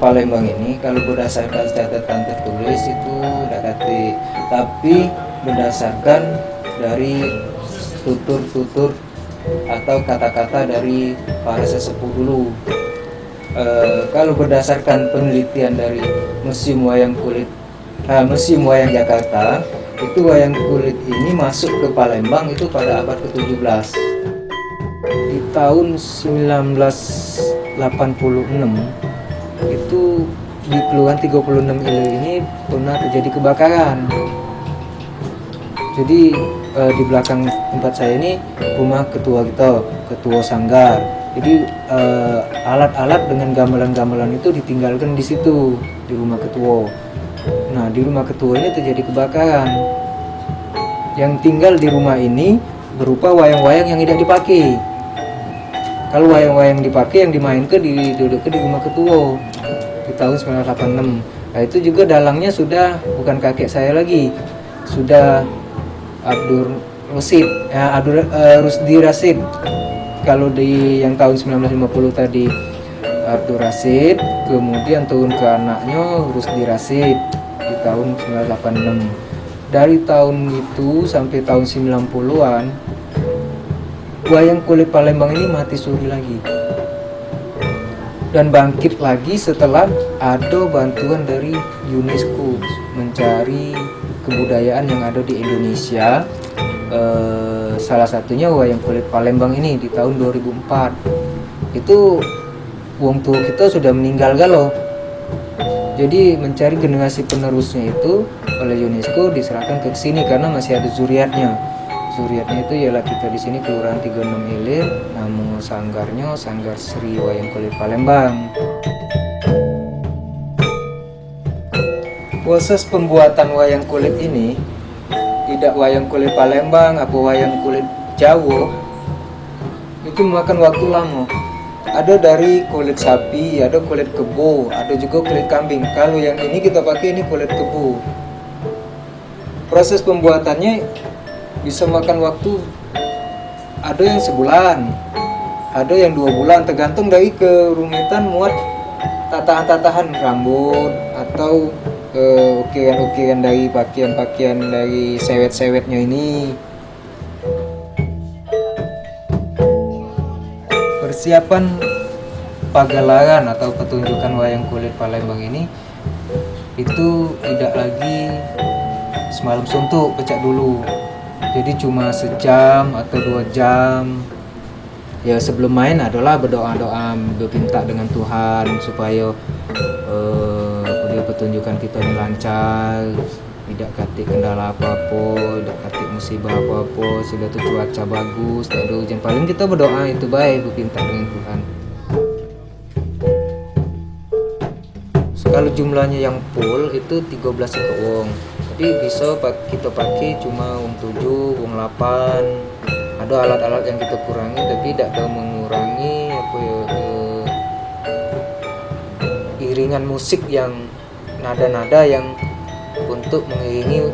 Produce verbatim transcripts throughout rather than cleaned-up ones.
Palembang ini kalau berdasarkan catatan tertulis itu dak katik, tapi berdasarkan dari tutur-tutur atau kata-kata dari para sesepuh dulu. Eh, kalau berdasarkan penelitian dari Museum Wayang Kulit, eh, Museum Wayang Jakarta, itu wayang kulit ini masuk ke Palembang itu pada abad ketujuh belas. Di tahun sembilan belas delapan puluh enam itu di Kelurahan tiga puluh enam Ilir ini pernah terjadi kebakaran. Jadi, eh, di belakang tempat saya ini rumah ketua kita, ketua sanggar. Jadi, eh, alat-alat dengan gamelan-gamelan itu ditinggalkan di situ, di rumah ketua. Nah, di rumah ketua ini terjadi kebakaran. Yang tinggal di rumah ini berupa wayang-wayang yang tidak dipakai. Kalau wayang-wayang dipakai, yang dimainkan di, duduk ke di rumah ketua di tahun sembilan belas delapan enam. Nah, itu juga dalangnya sudah bukan kakek saya lagi, sudah Abdul Rasid, ya, Abdul, eh, Rusdi Rasid. Kalau di yang tahun sembilan belas lima puluh tadi Abdul Rasid, kemudian turun ke anaknya Rusdi Rasid di tahun sembilan belas delapan enam. Dari tahun itu sampai tahun sembilan puluhan, wayang kulit Palembang ini mati suri lagi dan bangkit lagi setelah ada bantuan dari UNESCO mencari kebudayaan yang ada di Indonesia. Eh, salah satunya wayang kulit Palembang ini di tahun dua ribu empat. Itu wong tua kita sudah meninggal galo. Jadi mencari generasi penerusnya itu oleh UNESCO diserahkan ke sini karena masih ada zuriatnya. Zuriatnya itu ialah kita di sini Kelurahan tiga enam Ilir, nama sanggarnya Sanggar Sri Wayang Kulit Palembang. Proses pembuatan wayang kulit ini, tidak wayang kulit Palembang apa wayang kulit Jawa, itu memakan waktu lama. Ada dari kulit sapi, ada kulit kebo, ada juga kulit kambing. Kalau yang ini kita pakai ini kulit kebo. Proses pembuatannya bisa makan waktu, ada yang sebulan, ada yang dua bulan, tergantung dari kerumitan muat tatahan-tatahan rambut atau, eh, ukiran-ukiran dari pakaian-pakaian dari sewet-sewetnya ini. Persiapan pagelaran atau pertunjukan wayang kulit Palembang ini itu tidak lagi semalam suntuk pecak dulu. Jadi cuma sejam atau dua jam. Ya, sebelum main adalah berdoa-doa, berpinta dengan Tuhan supaya, eh, dia pertunjukan kita ni lancar, tidak katik kendala apa-apa, tidak katik musibah apa-apa, sudah tu cuaca bagus, tak ada hujan. Paling kita berdoa itu baik, berpinta dengan Tuhan. Kalau jumlahnya yang full itu tiga belas ikok wong. Tapi bisa pak-, kita pakai cuma wong tujuh, wong lapan. Ada alat-alat yang kita kurangi, tapi tidak ada mengurangi apa ya, eh, iringan musik yang nada-nada yang untuk mengiringi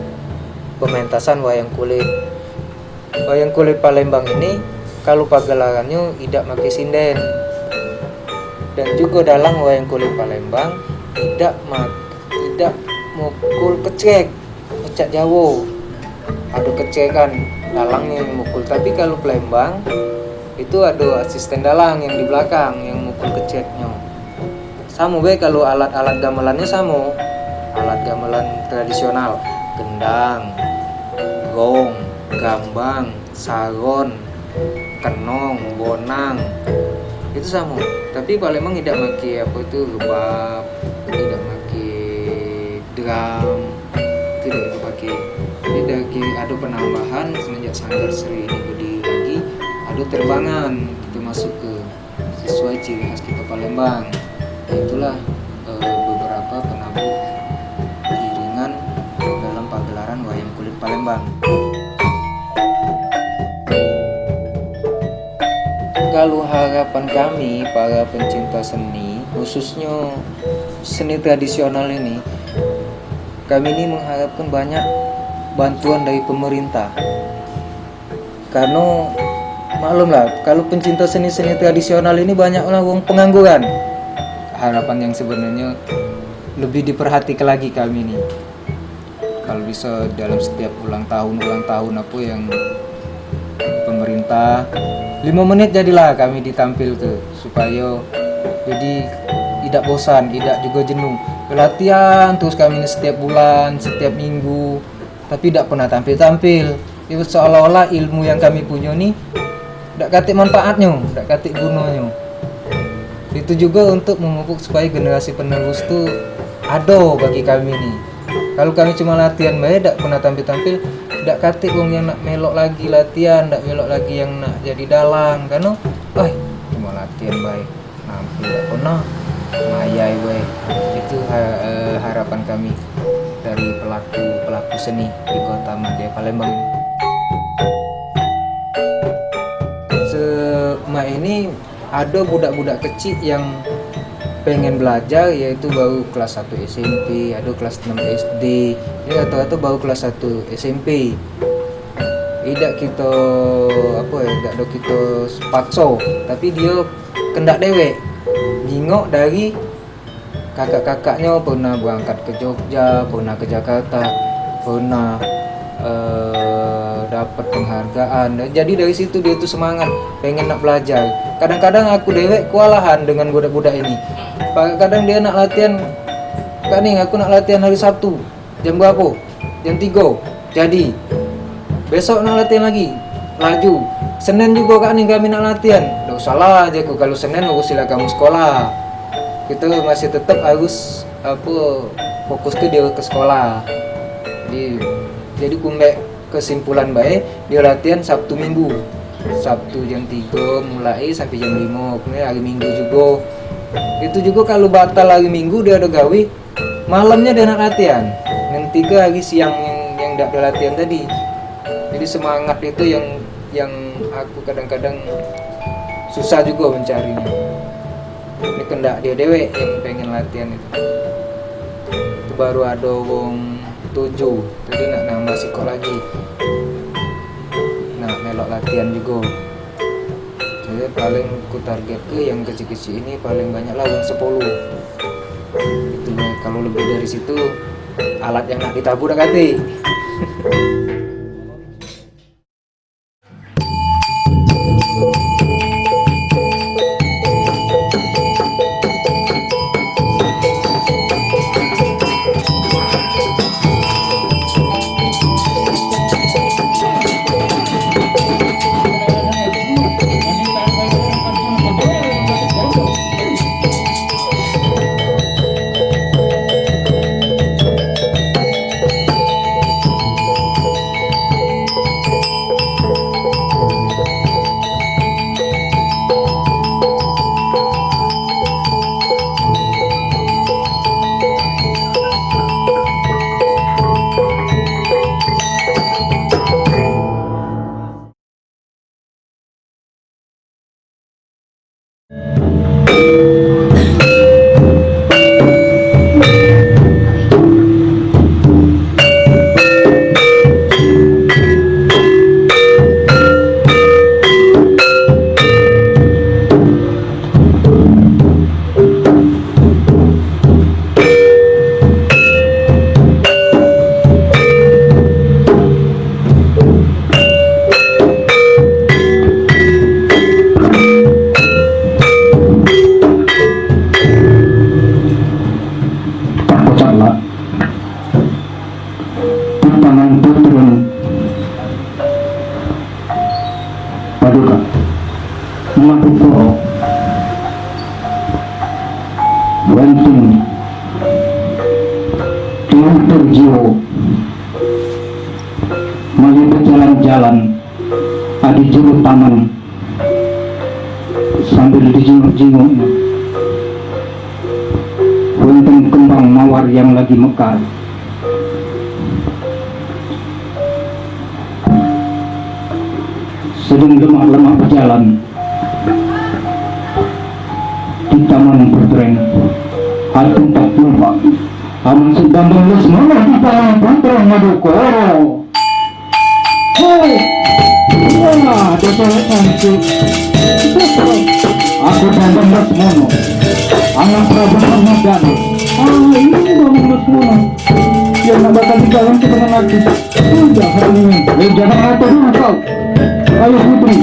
pementasan wayang kulit. Wayang kulit Palembang ini kalau pagelarannya idak make sinden. Dan juga dalam wayang kulit Palembang idak ma-, idak mukul kecek, kecek Jawa. Ada kecek kan, dalangnya yang mukul. Tapi kalau Palembang itu ada asisten dalang yang di belakang yang mukul keceknya. Samo be kalau alat-alat gamelannya samo. Alat gamelan tradisional, gendang, gong, gambang, saron, kenong, bonang. Itu samo. Tapi Palembang idak make apa itu rebab, idak make drum, itu idak itu pakai. Jadi dari ada penambahan semenjak Sanggar Seri ini berdiri lagi, ada terbangan kita masuk ke sesuai ciri khas kita Palembang. Itulah, eh, beberapa penabuh iringan dalam pagelaran wayang kulit Palembang. Kalau harapan kami, para pencinta seni, khususnya seni tradisional ini, kami ini mengharapkan banyak bantuan dari pemerintah. Karena maklumlah, kalau pencinta seni-seni tradisional ini banyaklah wong pengangguran. Harapan yang sebenarnya lebih diperhatikan lagi kami nih. Kalau bisa dalam setiap ulang tahun, ulang tahun apa yang pemerintah, lima menit jadilah kami ditampil ke, supaya jadi tidak bosan, tidak juga jenuh. Latihan terus kami ni setiap bulan, setiap minggu, tapi dak pernah tampil-tampil. Ya, seolah-olah ilmu yang kami punya ni dak katik manfaatnyo, dak katik gunonyo. Itu juga untuk memupuk supaya generasi penerus tu ado bagi kami ni. Kalau kami cuma latihan bae, dak pernah tampil-tampil, dak katik wong yang nak melok lagi latihan, dak melok lagi yang nak jadi dalang, karena, eh, cuma latihan bae. Nampil dak pernah, mayai weh. Itu ha- eh, harapan kami dari pelaku-pelaku seni di Kota Madya Palembang ini. Semak ini ada budak-budak kecik yang pengen belajar, yaitu baru kelas satu S M P, ada kelas enam S D. Ini rata-rata baru kelas satu S M P. Idak kita, apa ya, idak ada kita paksa, tapi dia kendak dewek. Jingok dari kakak-kakaknya pernah berangkat ke Jogja, pernah ke Jakarta, pernah eh, dapat penghargaan. Jadi dari situ dia tu semangat, pengen nak belajar. Kadang-kadang aku dewek kewalahan dengan budak-budak ini. Kadang dia nak latihan, "Kak Ning, aku nak latihan hari Sabtu." "Jam berapa?" "Jam tiga." "Jadi." "Besok nak latihan lagi?" "Laju." "Senin juga, Kak Ning, kami nak latihan." "Dak usah lah," jar aku, "kalau Senin urus sila kamu sekolah. Kita masih tetap harus, apa, fokus ke dia ke sekolah." Jadi, jadi kumbek kesimpulan bae, dia latihan Sabtu Minggu. Sabtu jam tiga mulai sampai jam lima, kemudian hari Minggu juga. Itu juga kalau batal hari Minggu, dia ada gawe, malamnya dia nak latihan, ngentike hari siang yang, yang dak ada latihan tadi. Jadi semangat itu yang, yang aku kadang-kadang susah juga mencarinya. Ini kendak dia dewek yang pengen latihan itu. Itu baru ada wong tujuh, jadi nak nambah sikok lagi. Nah, melok latihan juga. Jadi paling ku target ke yang kecil-kecil ini paling banyak lah wong sepuluh. Itu kalau lebih dari situ, alat yang nak ditabur dak katik. Pacaklah. Tangan putron paduka. Mati poro. Wonten. Tiang terjiwo. Mali bejalan-jalan. Adi juru taman. Sambil dijinguk-jinguk, wonten kembang mawar yang lagi mekar. Sedang lemak-lemak berjalan di taman Putreng. Atung tak lupa. Aman sedang les malah di taman Putreng Madukoro. Hei! Wah, dia cantik. Aku Bambang Lesmono, anak Prabu Sambadana. Ah, ini Bambang Lesmono. Dia nak bakal digalang ke dengan aku. Udah, hari ini. Eh, jangan ngatur dulu kau. Ayo, Putri.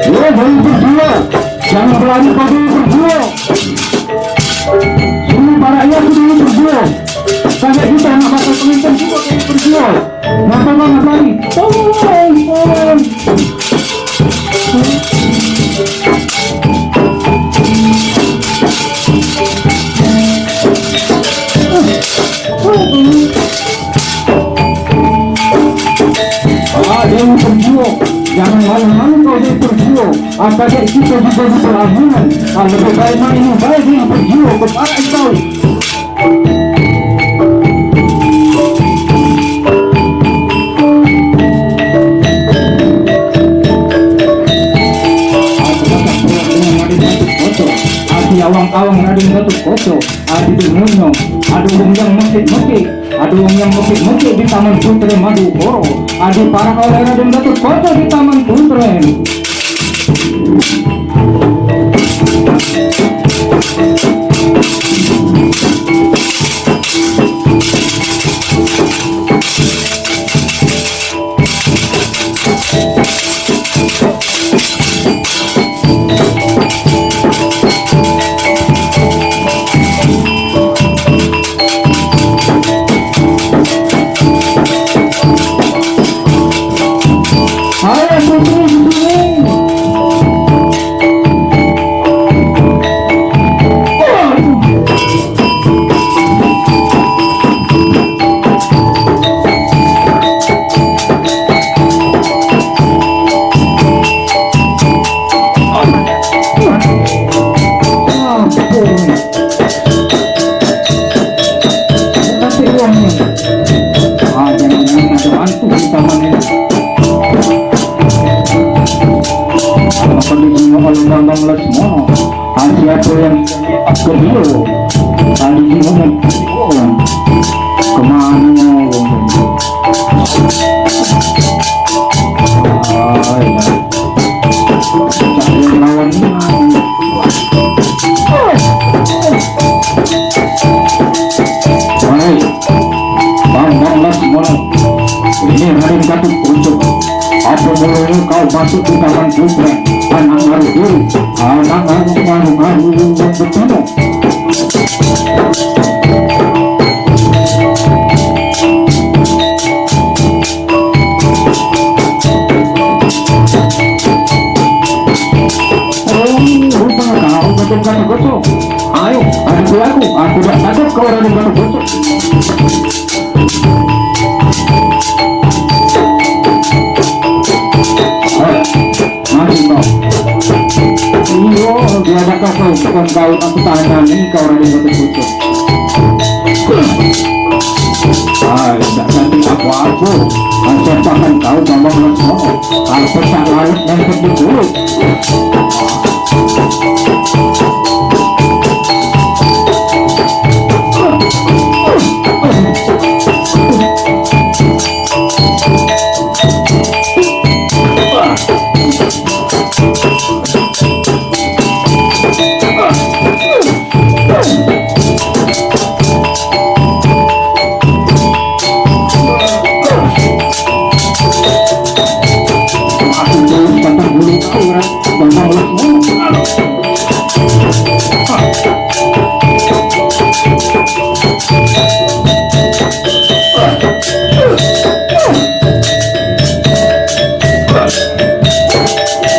Yo, jangan berjuang. Jangan berlari pada berjuang. Suruh para rakyat tu dulu berjuang. Kayak kita nak bakal pemimpin juga kayak berjuang. Ngapa bang, ngapa ni? Tolong, tolong. Ah, dia berjuang. Jangan malu-malu kau jadi berjuang. Apa dek kita juga di pelabuhan. Ah, lebih baik main baik dia berjuang. Kepada kau. Adi awang-awang Raden Gatot Koco, adi dengunyo, ado wong yang mekik-mekik, ado wong yang mekik-mekik di Taman Putri Madukoro, adi parah oleh Raden Gatot Koco di Taman Putri. Kasih uang ni. Ah, jangan-jangan ada hantu di taman ni. Apa dijenguk oleh Bambang Lesmono? Ah, siapa yang tak kedua? Ah, dijenguk. Kemana wong tadi? Ah, ya. Cak yang lawan ni. Baik, Bambang Lesmono. Ini Raden Gatot Kaca. Apa mulanya kau masuk di taman Jumbrang? Anak ngaruh diri, anak ngaruh, ngaruh, ngaruh, ngaruh, ngaruh. Oh, rupanya kau Gatot Kaca. Ayo, hadapi aku. Aku dak takut kau Raden Gatot Kaca. Ayo, maju kau. Iyo, dia dak kau, bukan kau, aku tahan ni kau Raden Gatot Kaca. Ai, dak cantik apa-apa. Ai, sepakan kau Bambang Lesmono. Ai, pecah lalat nempel di kulit.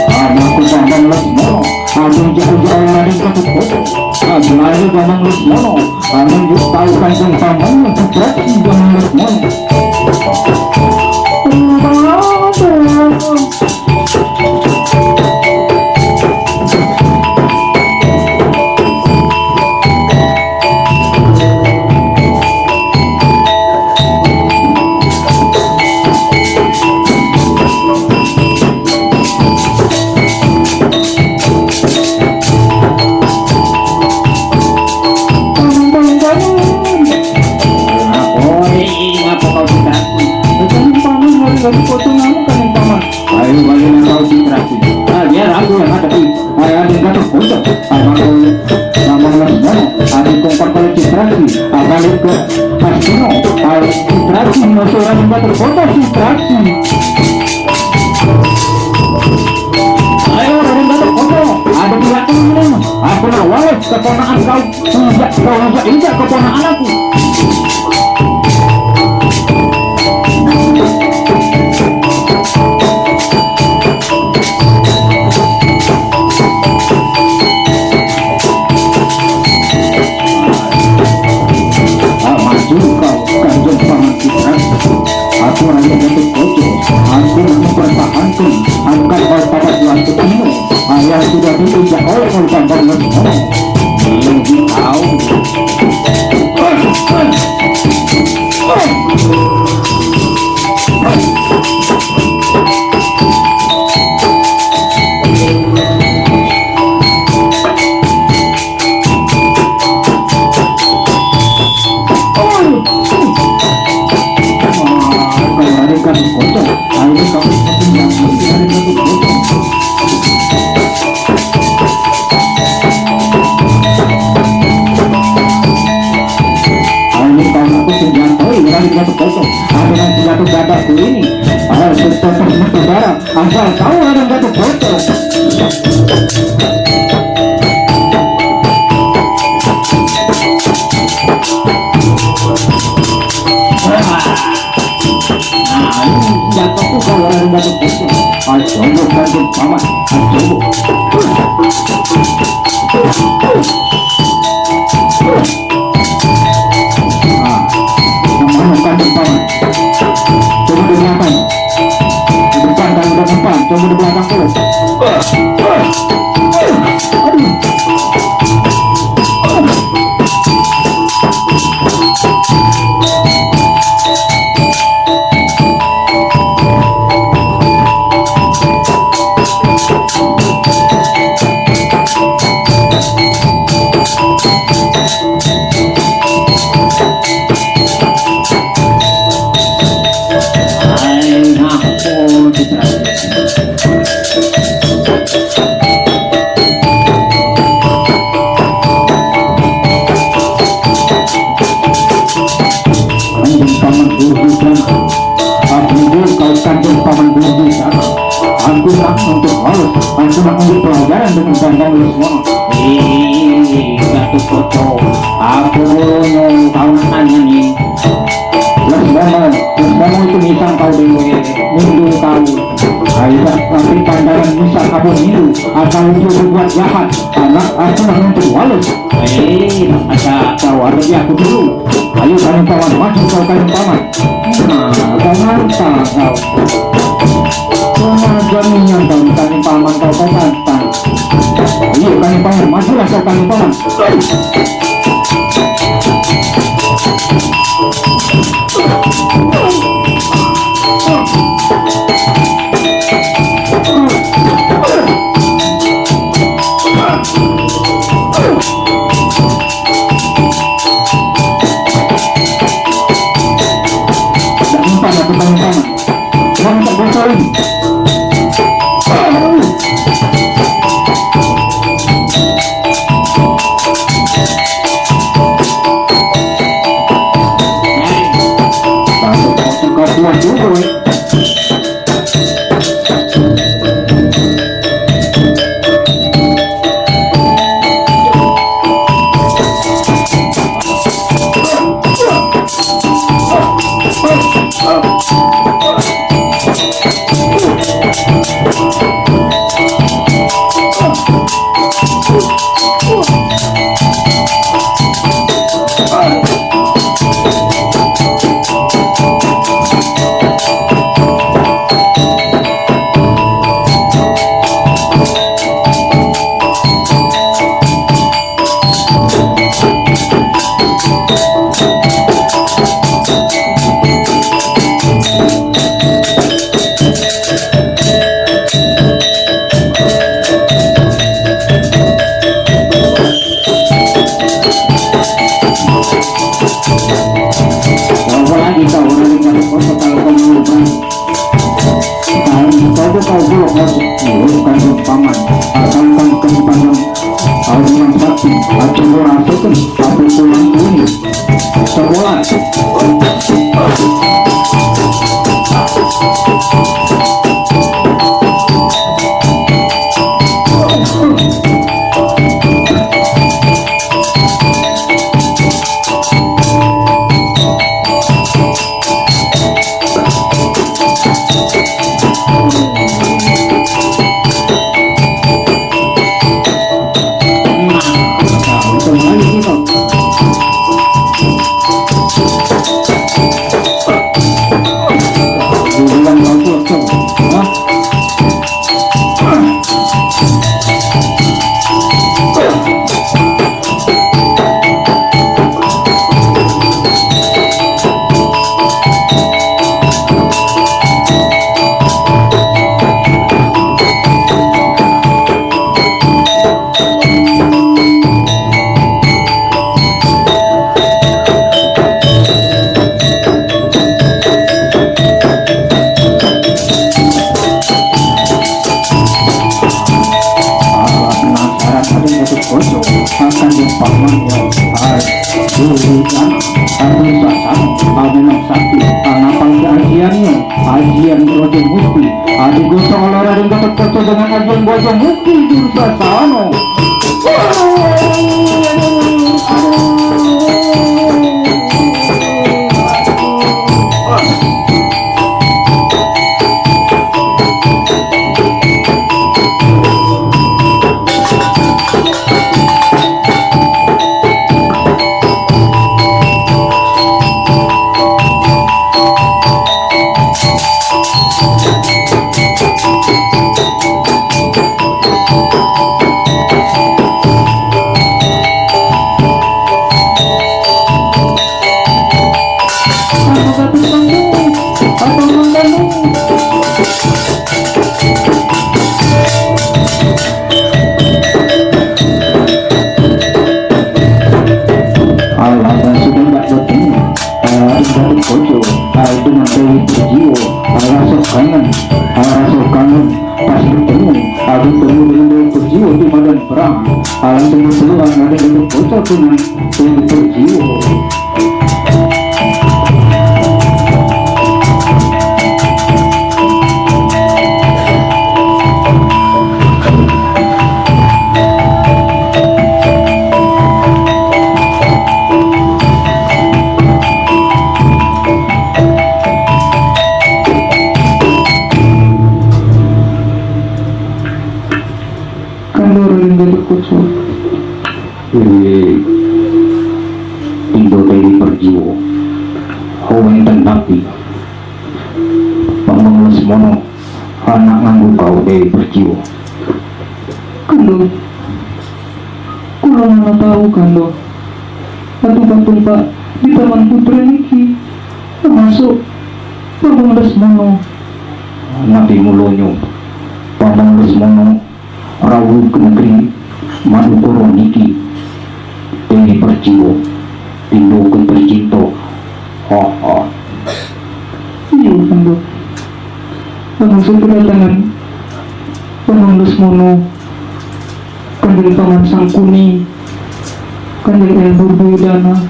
Anakku Bambang Lesmono, aku jauh-jauh lari ke Kukuh. Aku lahir Bambang Lesmono, aku yuk tahu kancing Bambang, aku berarti Bambang Lesmono. Gatot Kaca, abang Lamang Lesmono, ade kompak kalo Citraksi, abang ke Hastino, ai Citraksi, musuh Raden Gatot Kaca, Citraksi. Ayo, Raden Gatot Kaca, ade belakang ni, aku nak wales keponakan kau. Injak kau, injak, injak keponakan aku. Ah, maju kau, Kanjeng Paman Citran. Aku Raden Gatot Kaca. Aku nak mempertahankan harkat martabat Dewata Tino. Ayah sudah diinjak oleh Sultan Banglon. Ini tahu. Asal tahu Raden Gatot Kaca. Nah, ini jatuh tuh kalau Raden Gatot Kaca. Ayo, bukan tuh, Paman. Ayo. Nah, yang mana kan depan? Coba di belakang. Di depan, kalau udah depan, coba di belakang terus. Aduh. Ai, ngapo kita? Kanjeng Paman Guru Dana, aku kau Kanjeng Paman Guru Dana. Aku nak untuk halus, aku nak untuk pelajaran dengan Bambang Lesmono. Ih, Gatot Kaca, apa bolonyo kau nak nanya ni? Lesmono, Lesmono itu misal kau dewe, nyindir kau. Ayo, tapi pandangan misal kamu nyindir, asal itu berbuat jahat, karena aku nak untuk halus. Eh, ada kau ada di aku dulu. Ayo, Kanjeng Paman, maju kau, Kanjeng Paman. Nah, kau nantang kau. Kau ngajak minyak kau, Kanjeng Paman, kau, kau tantang. Ayo, Kanjeng Paman, majulah kau, Kanjeng Paman. Dak mempan aku tanya-tanya. Wong tak bocor ini. Aduh. Kau kuat juga, weh. Kau bulok aku, bulok kandung paman. Asal kau kempangan, kau bilang sakti, aku rasakan, aku kurang ini. Sekolah. Ala penasaran, ada yang kocok akan dipaman ya. Hai, dulu kan, aku sasam, aku memang sakti, ngapal keajiannyo, ajian Raja Musti, adi gosong oleh Raden Gatot Kaca dengan ajian Raja Musti Dursasano. Alah, dah sudah dak betemu. Alah, dah berkojo. Alah, itu nanti berjiwa. Alah, sok kangen. Alah, sok kangen. Pas bertemu, aku temu dengan dia berjiwa di medan perang. Alah, temu selang ada yang berkojo dengan yang berjiwa. Kan orang yang jadi kucur. Wih, Indo Dewi Perjiwo, ho wong tenang pi. Bang Bang Lesmono, anak nganggu kau Dewi Perjiwo. Kendo, kulo mana tahu kendo. Tumpak-tumpak di Taman Putri niki termasuk Bang Bang Lesmono. Nanti mulonyo Bang Bang Lesmono rawuh ke negeri Madukoro niki, Dewi Perjiwo, Indo ke tercinto. Ha, ha. Iyo, Kando. Maksud kedatangan Paman Lesmono, Kanjeng Paman Sangkuni, Kanjeng Elbur Duyudana,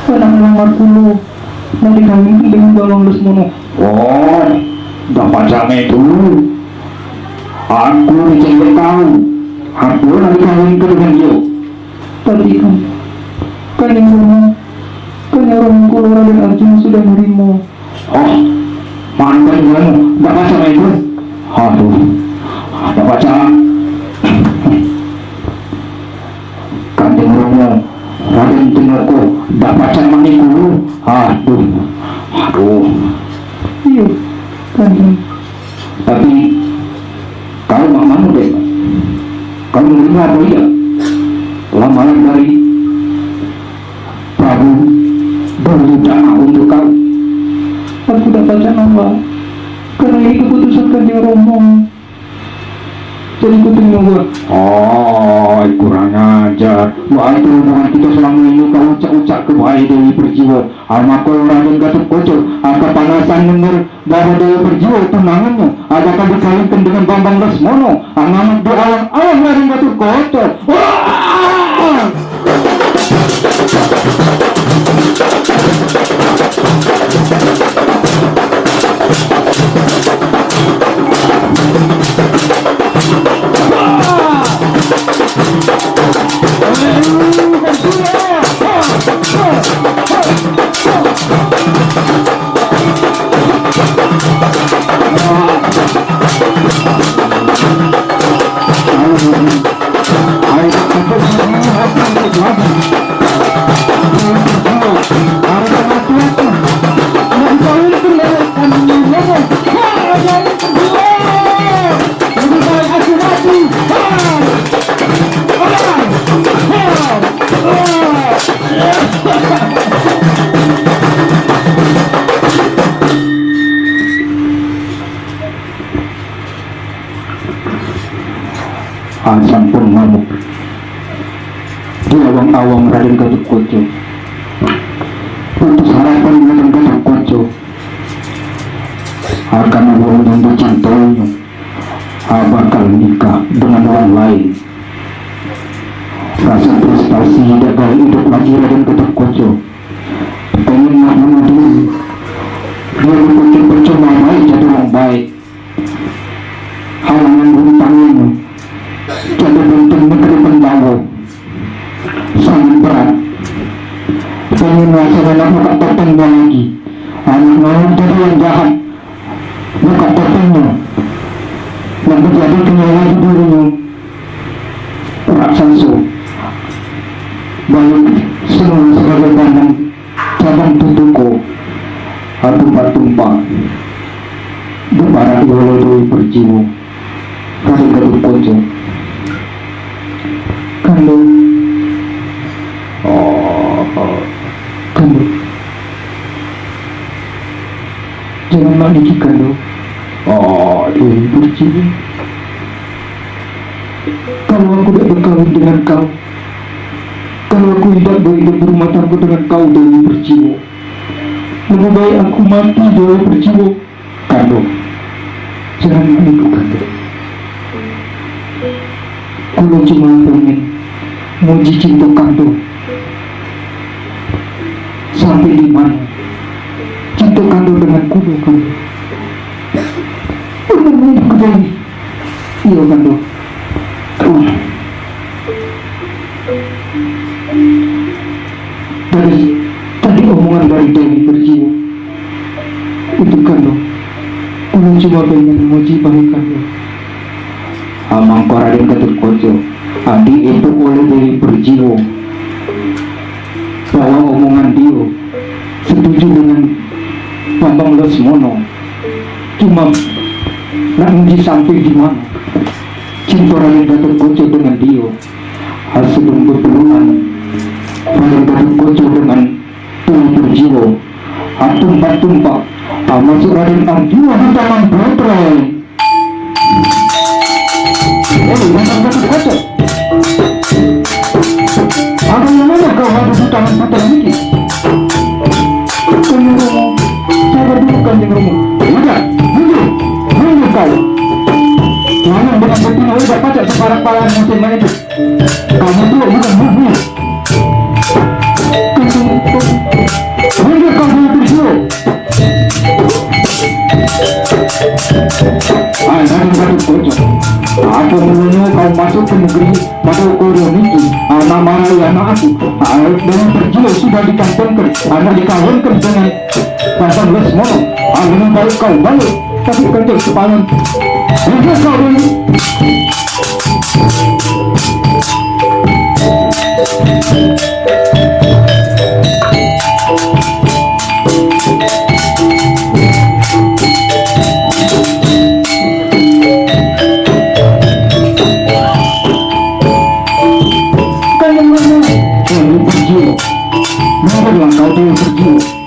anak ngelamar kulo, nak dikawinkan dengan Bawang Lesmono. Oh, dak pacak mek itu. Aku dicari kau. Aku nak dikawinkan dengan dia. Tapi kan, kan yang Romo, kan yang Romo kulo Raden Arjuna sudah nerimo. Oh, mantan kamu, dak pacak itu. Aduh, dak pacak. Kanjeng Romo, Raden Tinoko, dak pacak maniku. Aduh, aduh. Iyo, Kanjeng. Tapi, kau mak mano, Dek? Kau nerimo apo idak lamaran dari Prabu Duli Dana untuk kau? Aku dak pacak nolak, karena ini keputusan Kanjeng Romo. Jadi ku terima gua. Oh, Ai, kurang ajar. Lu atur omongan kito selamo ini kau ucak-ucak ke bae Dewi Perjiwo. Ai, mako Raden Gatot Koco, ah, kepanasan denger bahwa Dewi Perjiwo tunangannyo, ah, bakal dikawinkan dengan Bambang Lesmono. Ah, ngamak di awang-awang Raden Gatot Koco. Wah! Ah, sampun ngamuk di awang-awang Raden Gatot Koco. Putus harapan Raden Gatot Koco. Akan wong yang dicintainyo, ah, bakal nikah dengan wong lain. Rasa frustasi dak galak idup lagi Raden Gatot Koco. Pengen nak bunuh diri. Dio berpikir percuma bae jadi wong bae. Halangan rintangan jadi benteng negeri Pendawa. Sangat berat. Pengen rasakan nak buka topengnya lagi. Anak mau jadi yang jahat. Buka topengnya. Nak menjadi kenyawa di dirinya. Raksasa. Baik semua sebagai banding. Cabang tutuko, atumpah-tumpah, beparak oleh Dewi Perjiwo, Raden Gatot Koco. Kando. Oh, oh. Kando. Jangan mak niki, Kando. Oh, Dewi Perjiwo. Kalau aku dak berkawin dengan kau, kalau aku idak berhidup berumah tangga dengan kau, Dewi Perjiwo, lebih baik aku mati, Dewi Perjiwo. Kando, jangan mak niku, Kando. Kulo cuma pengen muji cinta Kando sampai di mana cinta Kando dengan kulo, Kando. Bener niku, Dewi. Iyo, Kando. Dari tadi omongan dari Dewi Perjiwo itu, Kando, kulo cuma pengen muji bae, Kando. Amangko Raden Gatot Koco, adi itu oleh Dewi Perjiwo bahwa omongan dio setuju dengan Bambang Lesmono. Cuma nak nguji sampai di mana cinta Raden Gatot Koco dengan dio. Hasil bebeluan Raden Gatot Koco dengan Dewi Perjiwo. Atumpak-tumpak, ah, masuk Raden Arjuna di tangan putra. Oh, Raden Gatot Koco. Ada yang mana kau ada di tangan putra niki? Kanjeng Romo, sabar dulu, Kanjeng Romo. Udah, mundur, mundur kau. Ngomong dengan betina, udah pacak separak-parak musim main itu. Kamu tuh bukan musuh. Mundur kau dari Perjuangan. Hai, Raden Gatot Kaca. Apa mulanya kau masuk ke negeri Madokoro niki? Anak marai anak aku. Ah, dengan Perjuangan sudah dikampungkan, anak dikawinkan dengan Raden Lesmono. Ah, lebih baik kau balik. Tapi Kanjeng Sepalan. Lebih kau balik. Kau yang mana? Kau yang Perjuangan. Mundur lah kau dari Perjuangan.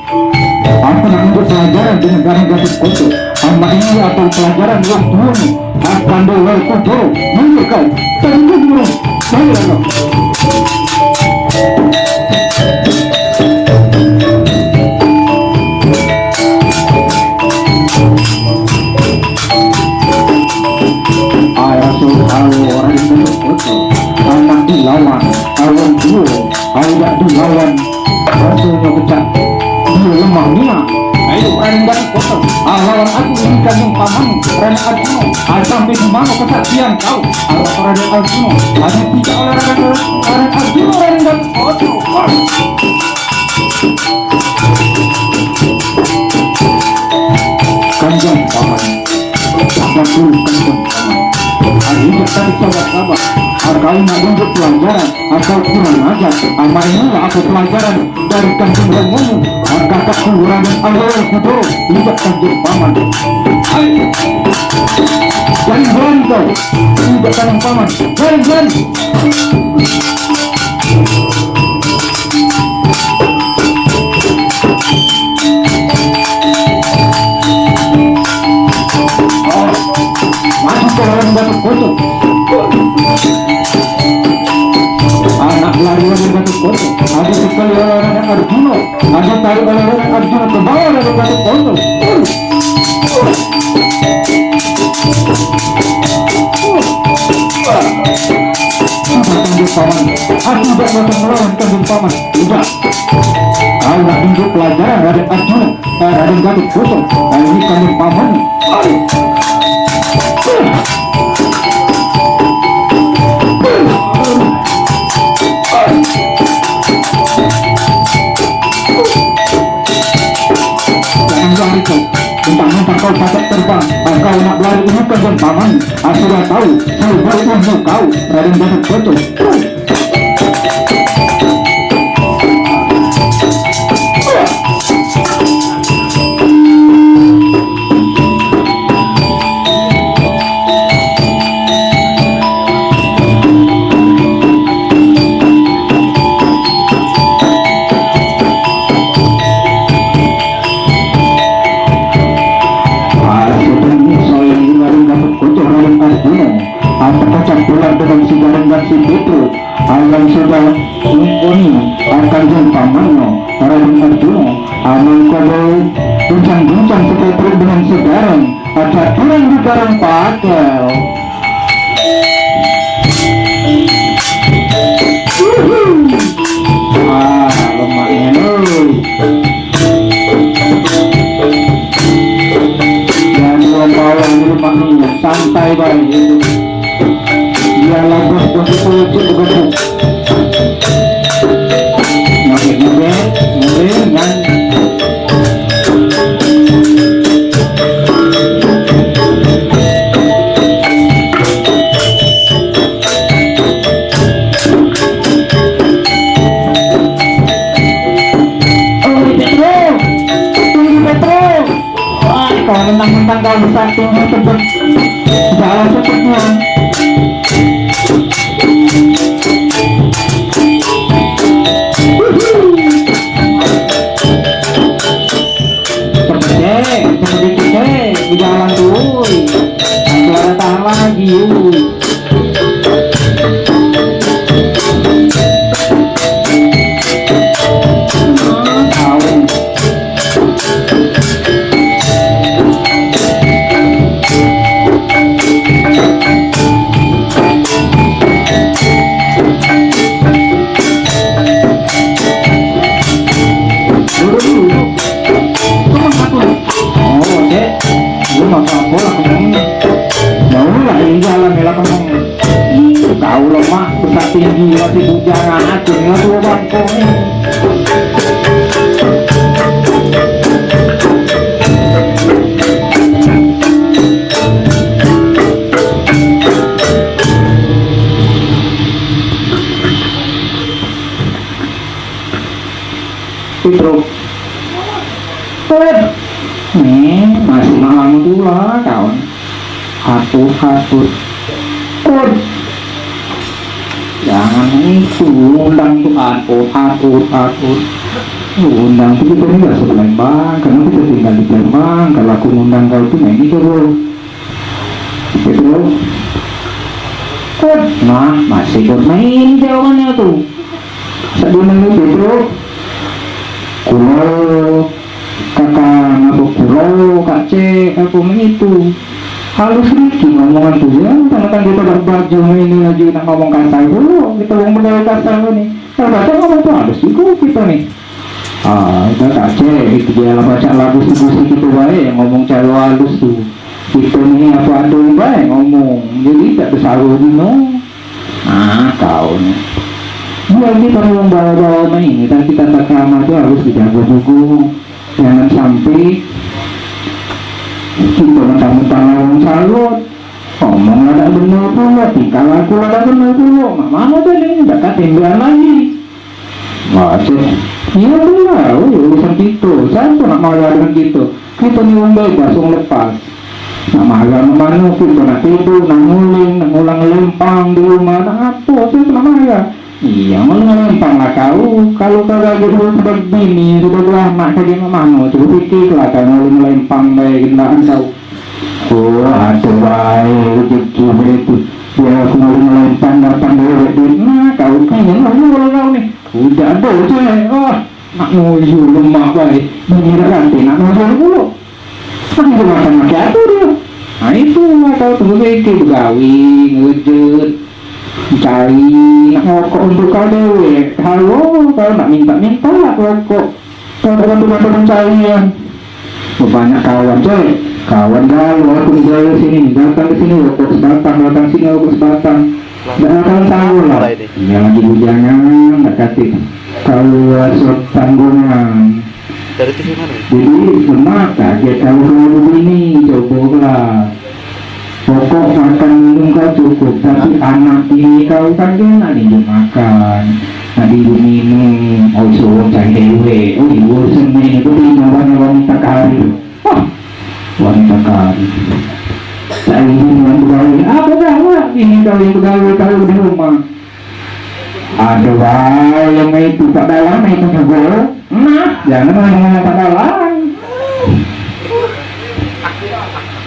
Aku nak nuntut pelajaran dengan Raden Gatot Kaca. Anak ini atau pelajaran wong tuamu. Akan dolar kudoro. Mundur kau. Tadi tu dulu. Jalan, no. Ai raso kau orang itu, anak dilawan, kawan duo, ai dak dilawan. Rasonyo pecah, dio lemah nian. Ayo, Raden Gatot Koco, ah, lawan aku ini kandung paman, Raden Arjuna. Ah, sampe di mano kesaktian kau? Ah, Raden Arjuna, ah, dipijak oleh Raden, Raden Arjuna, Raden Gatot Koco. Kanjeng Paman. Sabar dulu, Kanjeng Paman. Ayo, dak tadi sabar-sabar. Kau nak tunjuk pelajaran, kau kurang ajar. Amarnyo lah aku pelajaran dari Kanjeng Romomu. Kakakku Raden Arya Kudo, libat Kanjeng Paman. Ayo. Jangan berani kau. Libat Kanjeng Paman. Jangan berani. Maju ke orang Gatot Koco. Anak lari orang Gatot Koco. Ada sekali orang Arjuna. Ada tarik orang Arjuna ke bawah orang Gatot Koco. Sudah tangguh paman. Aku tidak akan melawan tangguh paman. Tidak. Kau nak tunjuk pelajaran Raden Arjuna. Eh, Raden Gatot Koco, kau ini kami paman. Aduh. Jangan lari kau. Mentang-mentang kau pacak terbang, ah, kau nak belari ini kan paman. Ah, sudah tahu, sudah ilmu kau, Raden Gatot Koco. Aku pacak pulang dengan si Gareng dan si Petruk. Ayam sudah ngukoni akan jang pamanno, Raden Arjuna, amun kodo guncang-guncang si Petruk dengan si Gareng, aja kurang di Gareng pakel. Uhuh. Wah, lemaknyo, oi. Jadi wong bawah ni lemak ni, santai bae. Biarlah bos-bos itu cuk begebuk. Ngobek-ngobek, ngobek, kan. Oi, Petro! Tunggu, Petro! Wah, kau mentang-mentang kau besar tinggi, cepet. Jalan cepetnya. Cepet, cepet dikit, eh, di jalan tuh. Masih ada tahan lagi, yuk. Oh, Dek. Lu mah apa lah kamu ni? Mau lah ini jalan, lah kamu. Ih, kau lo, Mak, besar tinggi, masih bujangan, aku ni tuh bangkong ni. Petruk. Pet. Nih, masih malam tu lah, kawan. Atur, atur. Pet. Jangan itu, undang tu atur, atur, atur. Undang tu kita ni dah se Palembang, karena kita tinggal di Palembang. Kalau aku ngundang kau tu main itu, bro. Petruk. Nah, masih kok main jawabannyo tu. Sak duo minggu tu, bro. Kulo, kakak ngabuk kulo, kak cek, aku mengitu. Halus dikit ngomongan tu, ya. Tentang kita berbaju ini lagi nak ngomong kasar dulu. Kita ngomong kasar ni. Kalau baca ngomong tu halus juga kita ni. Ah, udah tak cek, itu dia lah baca lagu sedih gitu bae, ngomong cara halus tu. Kita ni apa ada bae ngomong. Jadi tak besaru dino. Ah, kau ni. Biar kita orang bawa-bawa main, dan kita tak kerama tu harus dijaga juga. Jangan sampai kita mentang-mentang orang salut. Ngomong ada benar pula, tingkah laku ada benar pula. Mak mana tu ni? Dak katimbian lagi. Wah, cek. Iya tu lah, oh, urusan kita. Siapa nak marah dengan kita? Kita ni orang bebas, orang lepas. Nak marah nak mana, kita nak tidur, nak nguling, nak ngulang lempang di rumah, nak apa, siapa nak marah? Iya, nguling lempang lah kau. Kalau kau lagi dulu sudah bini, sudah beranak, kau nak mana, coba fikir lah kau nguling lempang baik, kendaraan kau. Oh, ada bae rezeki begitu. Biar aku mau melempang dapat duit, duit. Nah, kau ni, yang mana orang kau ni? Udah ada je. Oh, nak nuju lemak bae. Ini dah ganti, nak nuju dulu. Nak dia makan macam apa dia? Nah, itu lah kau tunggu mikir begawi, ngerejek, cari, nak ngokok untuk kau dewek. Kalau kau nak minta-minta lah rokok. Kau terbantu-bantu pencarian. Banyak kawan, coy. Kawan galau aku di jalur sini. Datang ke sini, rokok sebatang. Datang sini, rokok sebatang. Dak ada kawan sahur lah. Mulai deh. Dia lagi bujangan, dak katik. Kalau rasa tanggungan. Dari T V mana? Jadi, lemak kaget kalau kamu begini. Coba lah. Pokok makan minum kau cukup, tapi anak bini kau kan dia nak dijemput makan, nak dijemput minum, oh suruh cari dewek, oh diurus sendiri, itu bini orang wanita karir. Wah, wanita karir. Cari bini yang begawe, apa dah awak bini kau yang begawe kalau di rumah? Ada bae yang itu, Pak Dalang itu juga. Nah, jangan main dengan Pak Dalang.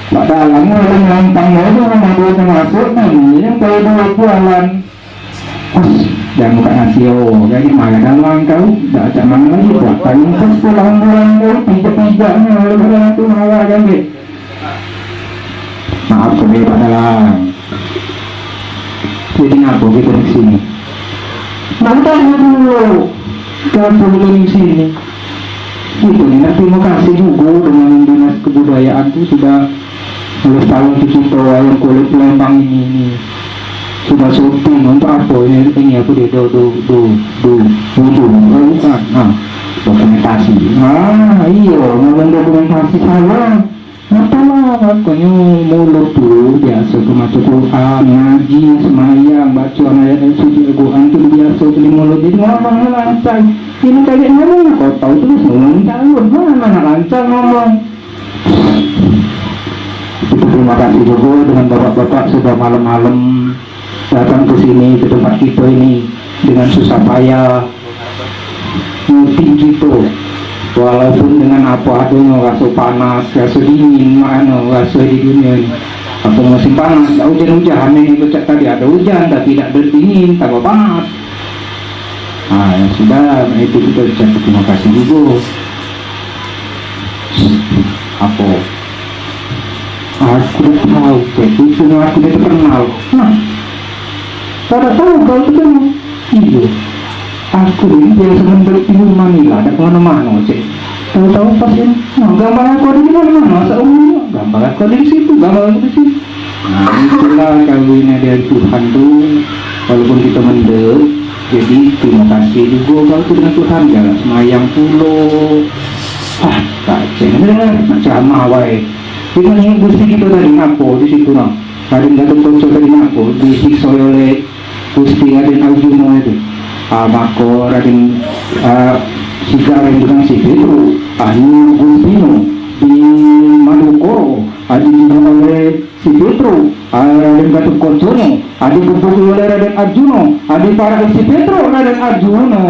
Pak Dalang orang gampang aja, orang baru masuk, nah, ini yang kayak dua jualan. Us, jangan buka nasi, oh, jadi marah Dalang kau, dah cak mana lagi, buat kau yang pas pulang bulan kau, pijak-pijaknya, oleh orang tu marah kan, dek. Maaf kami Pak Dalang. Jadi ngapo kita di sini? Nak tanya dulu. Ngapo kita di sini? Kita ni nak terima kasih juga dengan Dinas Kebudayaan tu sudah melestarikan kita wayang kulit Palembang ini, ini. Sudah syuting untuk apa ini, ini apa dia, do, do, do, do, do, do, oh, bukan. Nah, dokumentasi. Ah, iya, ngomong dokumentasi saya. Apalah, makonyo mulut tu biaso ke maco Quran, ngaji, semayang, baco ayat-ayat suci Al-Quran tu biaso tu di mulut. Jadi ngomong ni lancar. Ini kayak ngomong kau tahu terus ngomong jauh. Mana nak lancar ngomong? Kita terima kasih juga dengan bapak-bapak sudah malam-malam datang ke sini, ke tempat kita ini dengan susah payah. Nyuting kito, walaupun dengan apo adonyo, raso panas, raso dingin, mano raso di dunia ni. Apo musim panas, dak ujan-ujan, aneh itu cak tadi, ado ujan tapi dak ado dingin, tambah panas. Nah, yang sudah, nah itu kito ucap terima kasih juga. Apo? Aku dak tahu, Cek. Itu aku dak kenal. Nah, kau dak tahu kau tu kan? Iyo. Aku ni biaso mendek di rumah ni lah, dak kemano-mano, Cek. Tahu-tahu pas ini, nah, gambar aku ada di mana-mana, masa umurnya, gambar aku ada di situ, gambar aku di situ. Nah, itulah kawin dari Tuhan tu. Walaupun kita mendek, jadi terima kasih juga kau tu dengan Tuhan, jangan semayang pulo. Ah, kacau, nak ceramah wae. Kita ingat Gusti kita tadi ngapo di situ, nah. Raden Gatot Kaca tadi ngapo disiksa oleh Gusti Raden Arjuna itu. Ah, maka Raden, ah, Sigar dengan si Petro, ah, Nyi Gustino di Madukoro, ah, dibunuh oleh si Petro, ah, Raden Gatot Kaca no, ah, digebuki oleh Raden Arjuna, ah, diparak si Petro, Raden Arjuna.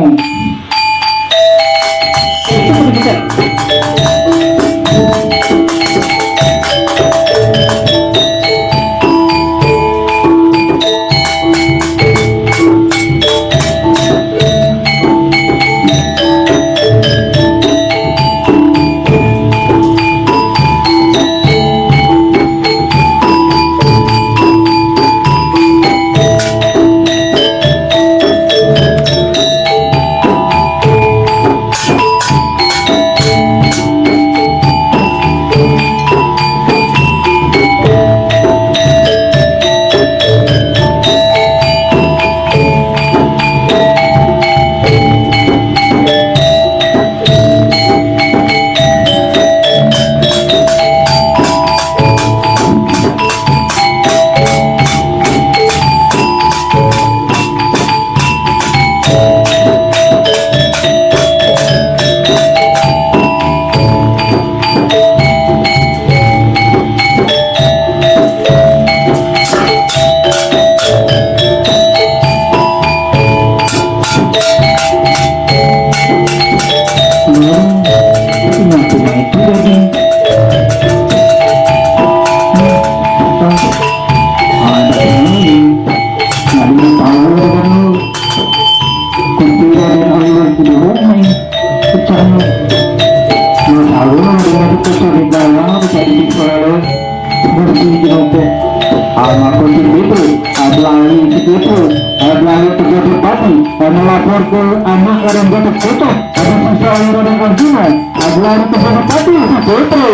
Aku si Pitu, aku lari si Pitu, aku lari ke Bupati, aku melapor ke anak Raden Gatot Kaca, aku sisa Raden Arjuna, aku lari ke Bupati, si Pitu.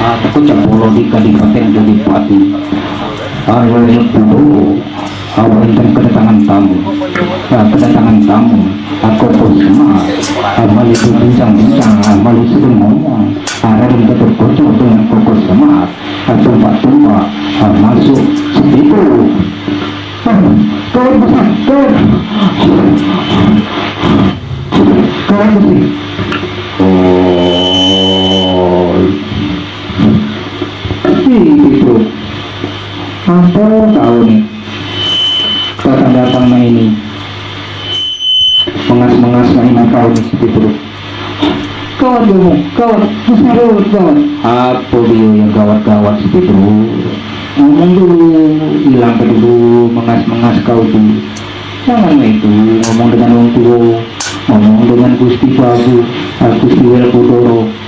Aku cak pulo di Kadipaten Kadipati. Arwah yang pulo, awak intan kedatangan tamu. Ah, kedatangan tamu. Aku pun semak. Ah, mali berbincang-bincang, ah, mali sedang ngomong. Ah, Raden Gatot Kaca dengan Koko Semar. Ah, tumpak-tumpak, ah, masuk segitu. Ah, kawan besar, kawan. Kawan besar. Oh. Ih, itu. Apa kau ni? Datang-datang main ni. Mengas-mengas main kau ni, si Pitu. Kawan kamu, kawan, besar kawan, kawan. Apa dia yang gawat-gawat, si Pitu? Ngomong dulu, hilangkan dulu mengas-mengas kau tu. Jangan main tu, ngomong dengan orang tua, ngomong dengan Gusti Prabu, Gusti Werkudara.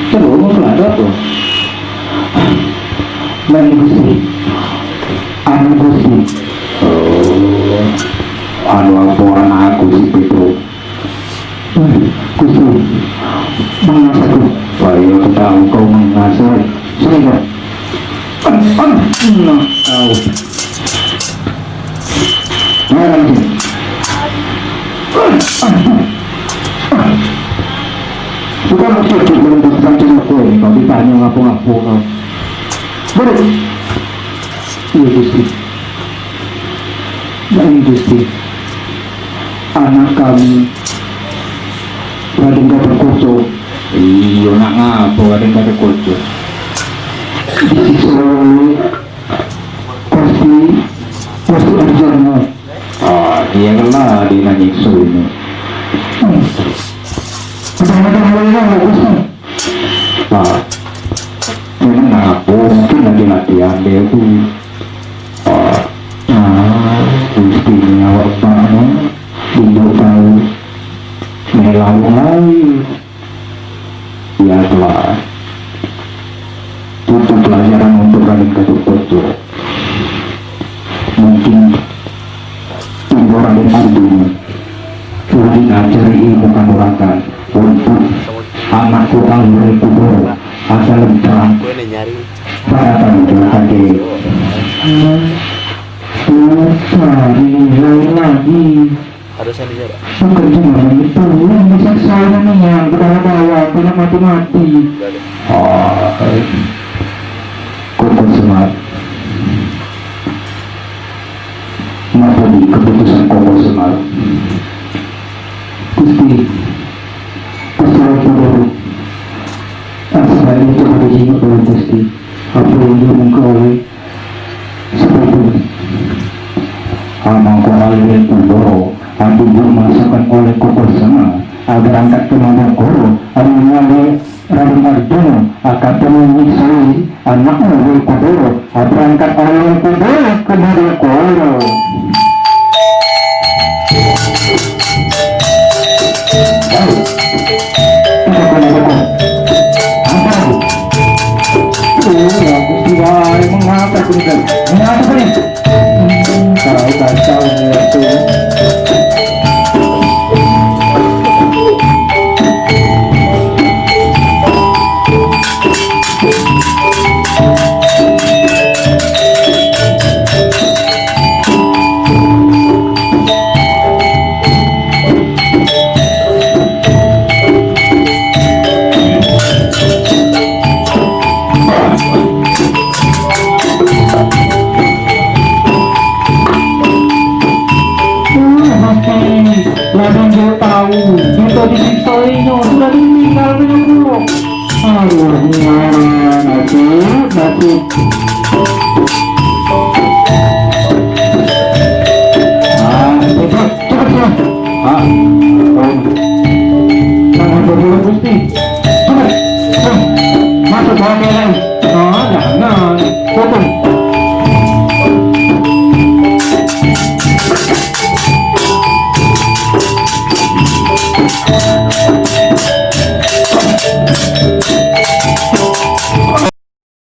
Terus, anu apo? Main Gusti. Anu Gusti. Oh, anu apo anak aku si Pitu? Gusti, mengas aku. Wah, iyo, aku tahu kau mengas, oi. Sini kau. Aduh, aduh, nah, au. Nah, lagi. Bukan maksud aku belum berpancing aku ini, kau ditanya ngapo-ngapo kau. Balik. Iyo, Gusti. Nah, ini, Gusti. Anak kami, Raden Gatot Kaca. Iyo, nak ngapo Raden Gatot Kaca? Disiksa oleh Gusti, Gusti Arjuna. Ah, iyo lah, dia nak nyiksa ini. Hmm. Ada-ada hal yang bagus, Pak. Memang nak ngapo, mungkin lagi latihan dia tu. Ah, ah, Gusti ni awak bak ni, tunjuk tahu. Melawan lain. Ya telah. Itu pelajaran untuk Raden Gatot Kaca. Mungkin tunggu Raden Arjuna lagi ngajari ilmu kanuragan untuk anakku Alwi Kudoro asal perang. Para tamu kaki. Tuh, cari lain lagi. Harus ada jarak. Bukan cuma itu, yang bisa saya nih yang berbawa-bawa, kena mati-mati. Oh, Koko Semar. Ngapo di keputusan Koko Semar? Gusti, terserah Kudoro. Asal itu pada jingok dulu, Gusti. Apa yang diumumkan oleh Sepupu. Amangko Alwi Kudoro, aku dimasukkan oleh Koko Semar agar angkat ke Mangkokoro, anu ngale Raden Arjuna, akatmu nyiksai anakmu woi Kudoro, berangkat oleh Kudoro ke Madakoro. Hei, apa kau nak kau? Apa aku? Oh, aku tiba mengapa kau ni? Mengapa kau ni? Kau kacau ni aku. Pasti ladang dio tau kito disiksa inyo sudah meninggal dengan buruk. Aduh, nasib, nasib. Ah, cepet, cepet, cepet. Ah, oh. Tangan berdua, Gusti. Cepet. Ah, masuk dalam